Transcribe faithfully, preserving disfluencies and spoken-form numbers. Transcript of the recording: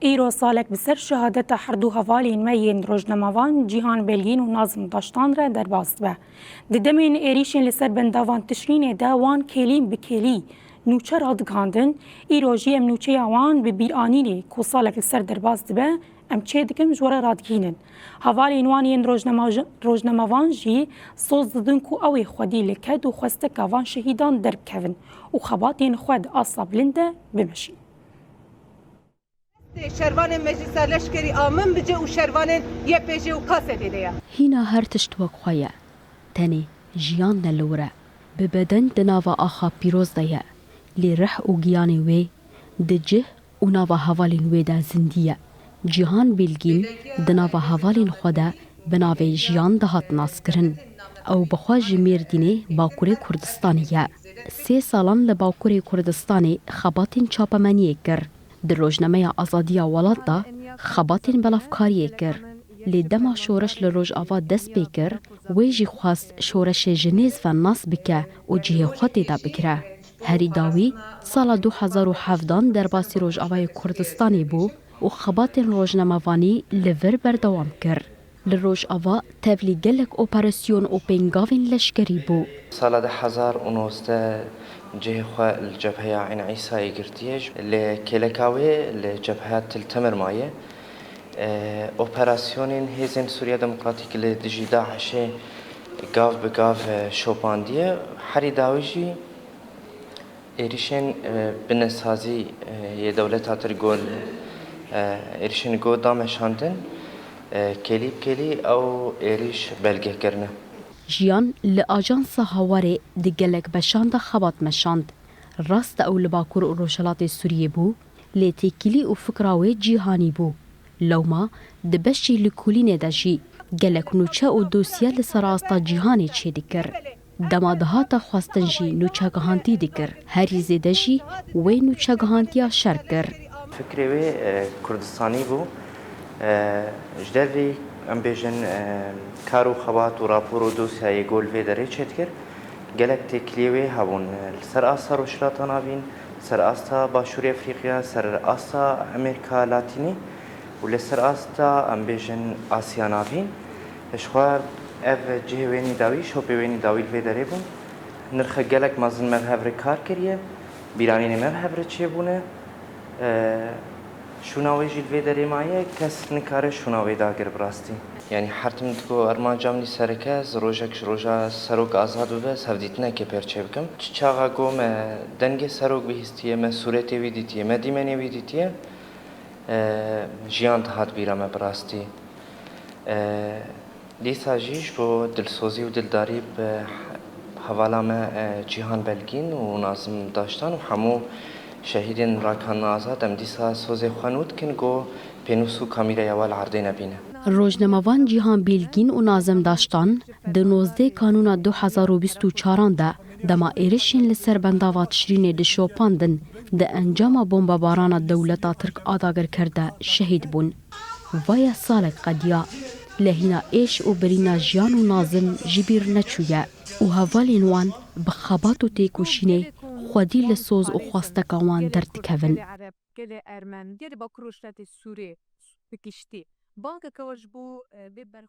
Îro salek bi ser şehadeta her du hevalên me yên rojnamevan Cîhan Belgîn û Nazim Daştan re derbas dibe. Di demên êrîşên li ser bendavan Tişrînê de wan kêlî bi kêlî nûçe radigihandin, îro jî em nûçeya wan bi bîranînê ku salek li ser derbas dibe, em çêdikin ji we re radigihînin. Hevalên wan yên rojnema-, rojnamevan jî soz didin ku ew ê xwedî li ked û xwesteka van şehîdan derbikevin û xebatên xwe di asta bilind de bimeşîn. Destê şervanên Meclisa Leşkerî a Minbicê û şervanên Y P J û K S D'ê de ye. Hîna her tişt wek xwe ye. Tenê jiyan ne li wir e. Bi beden di nava axa pîroz de ye. Lê rih û giyanê wê di cih û nava hevalên wê de zindî ye. Cîhan Bîlgîn di nava hevalên xwe de bi navê Jiyan dihat naskirin. Ew bi xwe ji Mêrdînê Bakurê Kurdistanê ye. Sê salan li Bakurê Kurdistanê xebatên çapemeniyê kir. Di rojnameya Azadiya Welat de xebatên belavkariyê kir. Lê dema şoreş li Rojava dest pê kir, wê jî xwest şoreşê ji nêz ve nas bike û cihê xwe tê de bigire. Herî dawî sala du hezar û hevdan derbasî Rojavayê Kurdistanê bû û xebatên rojnamevanî li vir berdewam kir. Li Rojava tevlî gelek operasyon û pêngavên leşkerî bû. Sala du hezar û nozdeh cihê xwe li cebheya Eyn Îsayê girtiye. Li kêleka wê li cebheya Til Timir maye. E, operasyonên Hêzên Sûriya Demokratîk li dijî DAIŞê gav bi gav, e, şopandiye. Herî dawî jî êrîşên, e, binesazî, e, yê dewleta Tirk got, e, êrîşên got da meşandin, e, kêlî bi kêlî ew êrîş belge kirine. Jiyan li Ajansa Hawarê di gelek beşan de xebat meşand. Rast e ew li Bakur û Rojhilatê Sûriyê bû, lê têkilî û fikra wê cîhanî bû. Lewma di beşê li Kulînê de jî gelek nûçe û dosye li ser asta cîhanê çêdikir. Dema dihata xwestin jî nûçegihantî dikir. Herî zêde jî wê nûçegihantiya şer kir. Fikrê wê, e, Kurdistanî bû. E, ji dervî, em bêjin, e, kar û xebat û rapor û dosyayê ku li vê derê çêdikir, gelek têkiliyê wê hebûn. Li ser asta Rojhilata Navîn, ser asta Başûrê Efrîqiya, ser asta Amerîka Latînî û li ser asta, em bêjin, Asya Navîn. Ji xwe ev cihê wênî dawî, şopê wênî dawî li vê derê bûn. Nirxe gelek mezin me bi hev re kar kiriye, bîranînê me bi hev re çêbûne. E, şûna wê jî li vê derê maye, kes nikare şûna wê dagir bi rastî. Yanî her tim digo armanca min î sereke, ez rojek ji roja serok azad bibe, ez hevdîtinekê pêr çêbikim. Çi çaxa ku me dengê serok bihîstiye, me sûretê wî dîtiye, me dîmenê wî dîtiye, e, jiyan dihat bîra me bi rastî. E, Dîsa jî ji bo dilsozî û dildarî bi hevala me, e, Cîhan Belgîn û Nazim Daştan û hemû şehîdên rakan azad, em dîsa sozê xwe nû dikin ku pênûs û kamîreya we li erdê nebîne. Rojnamevan Cîhan Bîlgîn û Nazim Daştan di nozdeh Kanûna du hezar û bîst û çaran de dema êrişên li ser bendava Tişrînê dişopandin, di encama bombebarana dewleta Tirk a dagirker de şehîd bûn. Vaya salek qediya, lê hîna êş û birîna Jiyan û Nazim ji bîr neçûye û hevalên wan bi xebat û têkoşînê xwedî li soz û xwesteka wan derdikevin. Gelê Ermen, gelê Bakur Rojhilatê Sûrê bi giştî. Bangeke we ji bo, e, vê